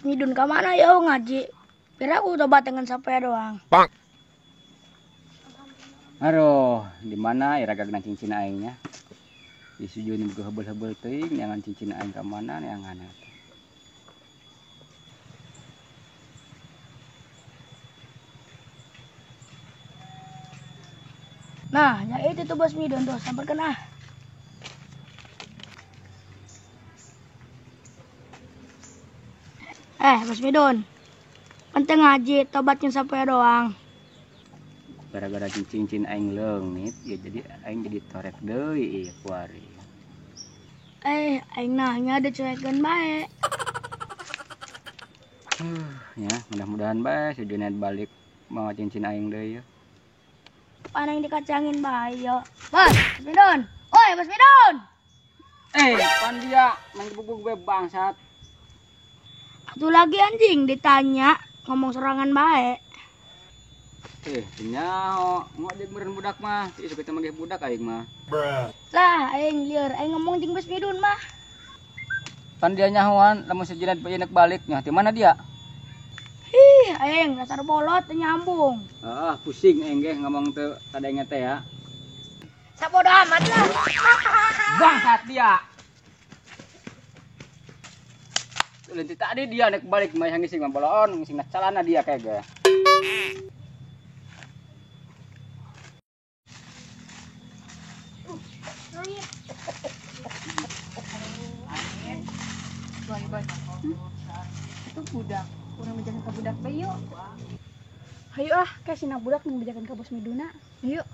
Bos Midun ka mana ya ngaji? Kira aku tobat dengan siapa doang. Bang. Aduh, di mana ira gagna cincin aingnya? Di sujud nu hebel-hebel teuing neangan cincin aing ka mana neangan. Nah, ya itu tuh Bos Midun tuh, samperkeun ah. Bos Midun. Penting ngaji tobatnya siapa doang. Gara-gara cincin aing leungit, ya jadi aing jadi torek deui ieu kuari. Aing nanya ada cuekeun bae. Ya, mudah-mudahan bae si Junaid balik mau cincin aing deui ya. Paneng dikacangin bae yo. Bos Midun. Oi, Bos Midun. Pan dia main gebuk bae bangsat. Satu lagi anjing ditanya ngomong serangan bae. Nyaho, ngojek meureun budak mah, ieu kita mah budak aing mah. Lah, aing lieur, aing ngomong jeung Bos Midun mah. Pan dia nyahoan lamun si Junaid nek balik nya di mana dia? Ih, aing dasar bolot teu nyambung. Ah, pusing aing ge ngomong teu kadenge teh ya. Sabodo amat lah. Bangsat dia. Lenti tadi dia nek balik mah yang ngising mah boloon, ngising na calana dia kayak ge. Boy, boy. Itu budak. Urang bejakan ka budak bae yuk. Hayu ah, kayak sina budak nu bejakan ka Bos Miduna. Yuk.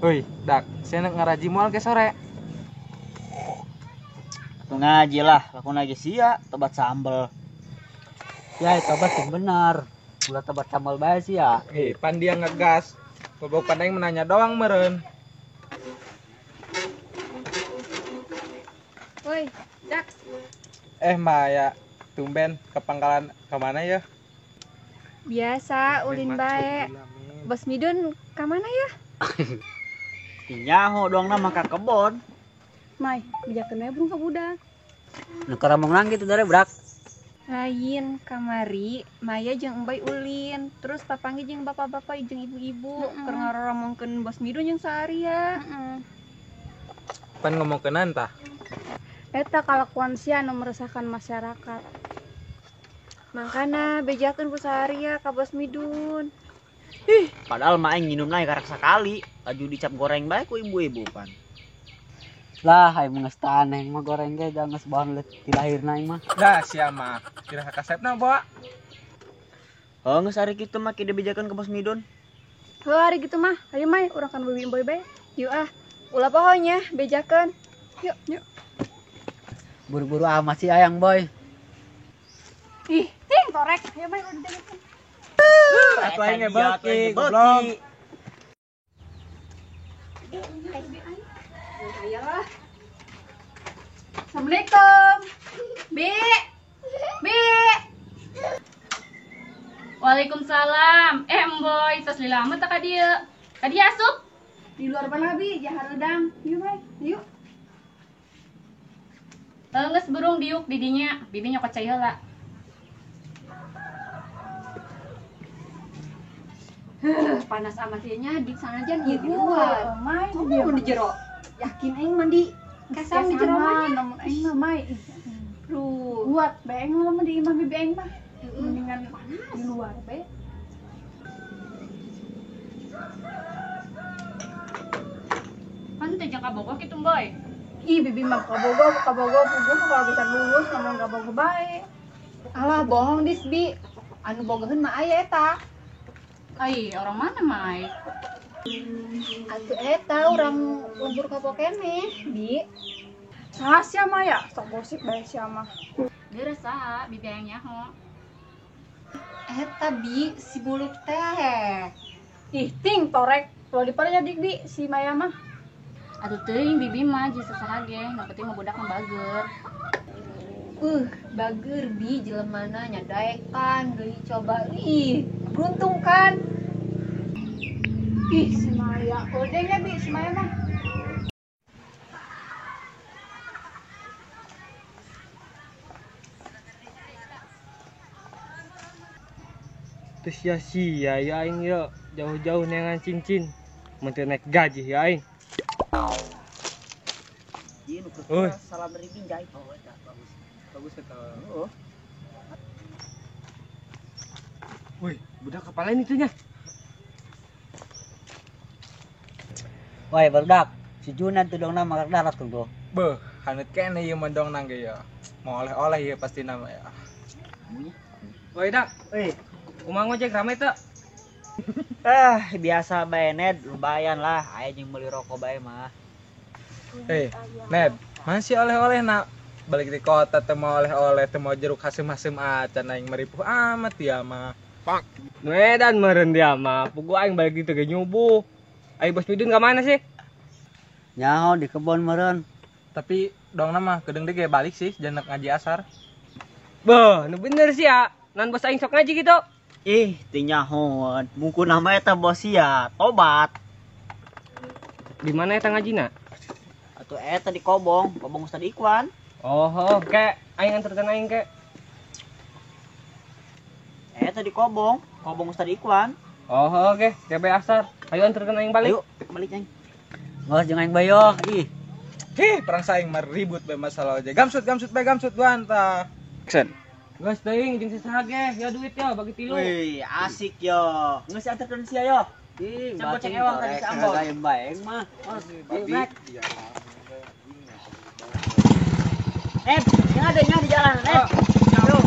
Heuy, dak, saya nek ngaraji moal ke sore. Atuh ngaji lah, laku lagi sia, tobat sambel. Ya, tobat sing bener. Ulah tobat sambel bae sia. Pan dia ngegas. Goblok pan aing menanya doang meureun. Woi, dak. Maya, tumben ke pangkalan ke mana ya? Biasa, ulin bae. Bos Midun ke mana ya? Nyaho doang nama ka kebon. Mai, bejakeun we burung ka budak. Nu karamong gitu dare budak. Lain kamari, Maya jeung Embay ulin, terus papanggih jeung bapak-bapak jeung ibu-ibu keur ngaroromongkeun Bos Midun jeung Saria. Pan ngomongkeunan tah? Eta kalakuan sia anu meresahkan masyarakat. Mangkana bejakeun ku Saria ka Bos Midun. Ih, padahal mah aing nginum nae karek sakali, laju dicap goreng bae ku ibu-ibu pan. Lah, aing mah geus aneh mah goreng ge da geus bahan ti lahirna aing mah. Dah sia mah, kira kasepna bawa. Heuh, geus ari kitu mah kieu dibejakeun ka Bos Midun. Heuh, ari kitu mah, hayu mai urang kan bibi Emboy bae. Yuk ah, ulah poho nya bejakeun. Yuk, yuk. Buru-buru amat sih ayang boy. Ih, ting torek. Hayu mai urang dibejakeun. Atuh aing beuki, goblok. Ayolah. Assalamualaikum. Bi. Bi. Waalaikumsalam. Emboy, tos lila amat ka dieu. Ka dieu asup. Di luar mana bi? Jahar redang. Yuk, Mai. Yuk. Geus burung diuk di dinya. Bibi nyokot cai heula. Panas amat ieu nya di sana aja di luar. Mai, ngomong di jero. Yakin aing mandi kasam di jero mah nya. Namun aing mah mai. Duh. Buat bae aing mah di imah bibi aing mah. Mendingan panas di luar bae. Pan teh jeung kabogoh kitu, Boy. Ih, bibi mah kabogoh, puguh kalau bisa lulus ngomong kabogoh bae. Alah, bohong dis, Bi. Anu bogoheun mah aya eta. Ai, orang mana, Mai? Atuh eta urang lembur kapo keneh, Bi. Saha sia mah ya? Sok gosip bae sia mah. Geus saha, bibi hayang nyaho. Eta Bi, si buluk teh. Ih, ting torek. Ulah diparenya dik Bi si Maya mah. Atuh teuing bibi mah jeung sasaha ge, nu penting mah budak mah bager. Bager Bi jelemana nya daekan deui coba. Ih, beruntung kan. Ih, si Maya. Kodenya Bi si Maya mah. Teu sia-sia ya aing ya jauh-jauh neangan cincin. Mun teu naik gaji ya aing. Oi. Salam dari Binjai. Oh, eta bagus. Bagus eta. Oh. Woi, budak kepala ini nya. Woi, barudak. Si Junan tuh dong nama darat tuh. Beuh, haneut keneh ieu mah dong nang ge ya. Mau oleh-oleh ieu pasti nama ya. Woi, dak. Euy, kumaha ngojek rame teu? Ah, biasa bae Ned, lumayan lah aya jeung meuli rokok bae mah. Ned, masih oleh-oleh nak balik di kota teu mau oleh-oleh, teu mau jeruk hasem-hasem acan aing meripuh amat ya mah. Pak. Nu edan meureun dia mah, puguh aing balik ditu ge nyubuh. Aing Bos Midun ka mana sih? Nyaho di kebon meureun. Tapi dongna mah kedeung deui ge balik sih janak ngaji asar. Beuh, nu bener sih ya. Nan bos aing sok ngaji gitu. Ih, teu nyahoan. Mungkun nama eta bos sia, tobat. Di mana eta ngajina? Atuh eta di Kobong, Kobong Ustad Ikwan. Oh, ke aing anterkeun aing ke. Eta di Kobong, Kobong Ustad Ikwan. Oh, oke, ke asar. Ayo anterkeun aing balik. Ayo, balik aing. Geus jeung aing bae yo. Ih. Hih, perang saing mah ribut bae masalah aja. Gamsut, gamsut bae gamsut duan tah. Action. Geus teuing jeung sasaha ge, ya duit yo bagi tilu. Wih, asik yo. Geus anterkeun sia yo. Ih, bacing ewang tadi si Ambon. Aing bae mah. Babi. Ned, yang ada nya di jalan, Ned. Yo.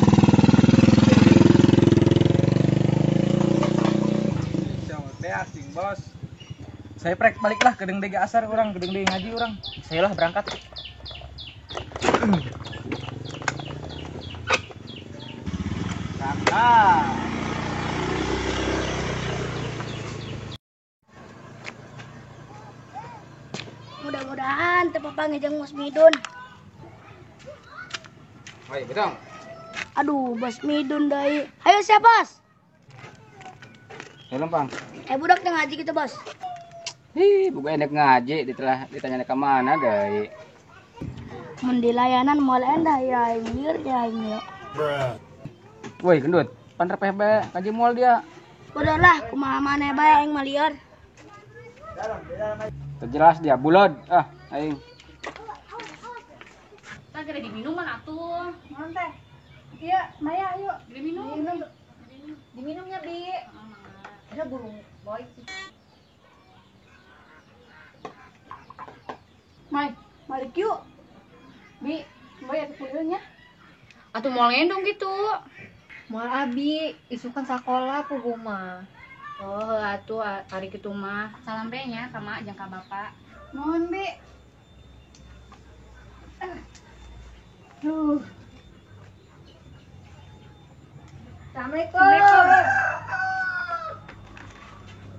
Teh asing, Bos. Saya prek baliklah ke Deng Dega asar urang, ke Deng Dega ngaji urang. Saya lah berangkat. Berangkat. Mudah-mudahan teu papanggih jeung Bos Midun. Woi, betong. Aduh, Bos Midun deui. Ayo siap, Bos. Ayo lempang. Budak teu ngaji gitu, Bos. Ih, bukan enak ngaji, ditelah ditanya ke mana deui. Mun di layanan moal endah ya aing lieur ya aing ya. Woi, gendut. Pan repeh bae, ngaji moal dia. Bodoh lah, kumaha maneh bae aing mah lieur. Terjelas dia bulod. Ah, aing. Tah gede diminuman atuh. Naon teh? Iya, Maya ayo. Gede minum. Diminumnya, Bi. Ada burung boy. Mai, balik yuk. Bi, boy atuh kuliahnya. Atuh moal ngendong gitu. Moal abi, isukan sakola puguh mah. Oh, atuh ari kitu mah. Salam be nya ka mak jeung ka bapak. Nuhun, Bi. Duh. Assalamualaikum.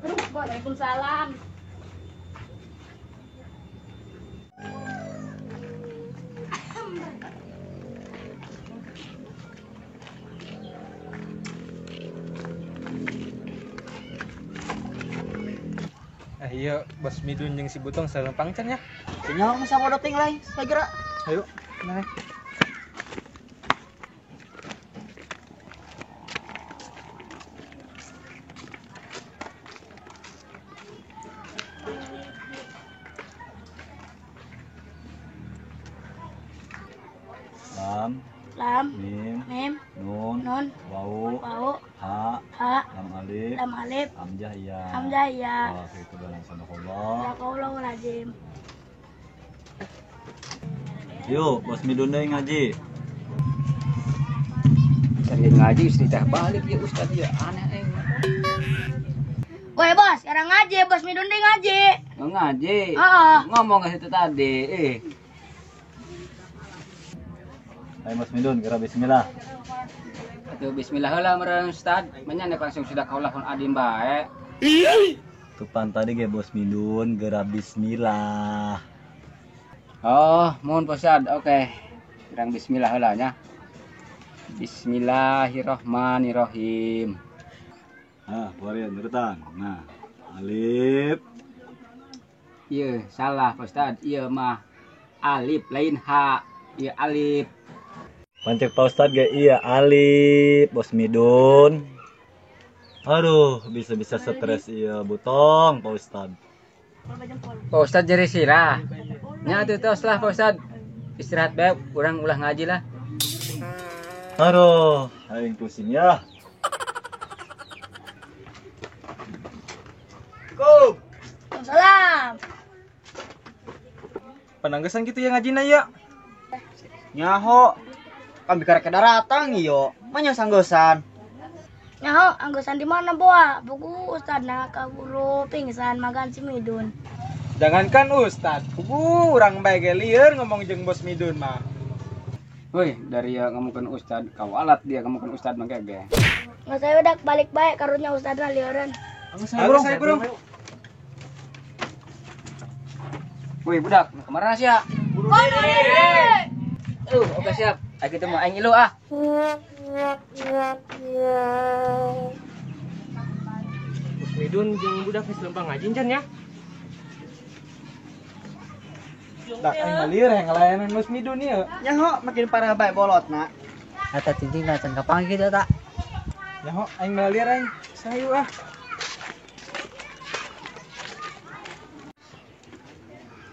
Aduh, waalaikumsalam. Iya, Bos Midun jeung si Butong salempang can ya. Nyaho mah sabodo ting lain, segera. Ayo, nah. Lam, Lam, mim, mim, nun, nun, wau, wau, ha, ha, lam alif, lam alif, hamzah ya. Hamzah ya. Wah, itu dalam sadaqallah. Sadaqallahul azim. Yuk, Bos Midun deui ngaji. Cari ngaji istri teh balik ya Ustaz ya aneh aing. Woi, Bos, sekarang ngaji, Bos Midun deui ngaji. Mau ngaji. Heeh. Ngomong ke situ tadi. Ayo Bos Midun, kira bismillah. Atuh bismillah heula meureun Ustaz. Menya nek langsung sudah kaulahun adim bae. Tupan tadi ge Bos Midun geura bismillah. Oh, mohon Pak Ustaz. Oke. Kirang bismillah heula nya. Bismillahirrahmanirrahim. Ah, keluarin urutan. Nah, alif. Iya, salah Pak Ustaz. Iya mah alif lain ha. Iya alif. Pancek Pak Ustaz ge iya alif Bos Midun. Aduh, bisa-bisa stres iya butong Pak Ustad. Pak Ustad jadi sirah. Nya atuh tos lah Pak Ustad. Istirahat bae, urang ulah ngaji lah. Aduh, aing pusing ya. Go. Salam. Pananggesan gitu ya ngajina ya. Nyaho. Kan bicara ke daratan iyo, manya sanggosan. Nyaho, anggosan di mana boa? Buku Ustad na kaburu pingsan makan si Midun. Jangankan Ustad, buku urang bae ge lieur ngomong jeung Bos Midun mah. Woi, dari ya ngomongkeun Ustad, kawalat dia ngomongkeun Ustad mah ge. Nggak saya udah balik bae karunya Ustad na lieureun. Saya burung. Woi, budak, kemana sih ya? Oke siap. Ayo kita mau aing ilu ah. Bos Midun jeung budak geus lempang ngaji can ya. Dak aing mah lieur yang ngelayanan Bos Midun ieu. Nyaho makin parah bae bolotna. Eta cincin can kapanggih kitu ta. Nyaho aing mah lieur aing. Sayu ah.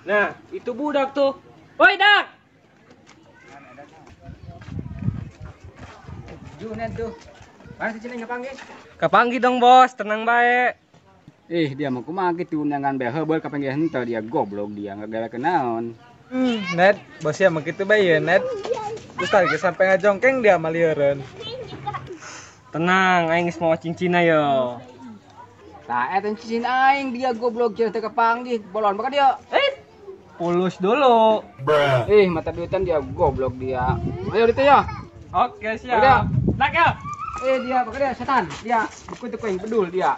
Nah, itu budak tuh. Woi, dak. Junet tuh. Mana cincin aing kapanggih? Kapanggih dong, Bos. Tenang bae. Ih, dia mah kumaha kitu undangan bae heubeul kapanggih henteu dia goblok dia ngagalakeun naon. Net, bos ya mah kitu bae ye, Net. Ustad ge sampai ngajongkeng dia mah lieureun. Tenang, aing geus mawa cincinna yo. Tah eta cincin aing dia goblok jeung teu kapanggih bolon maka dia. Pulus dulu. Ih, mata duitan dia goblok dia. Ayo ditu ya. Oke, siap. Dak ya. Dia pakai dia setan. Dia buku tuh yang bedul dia.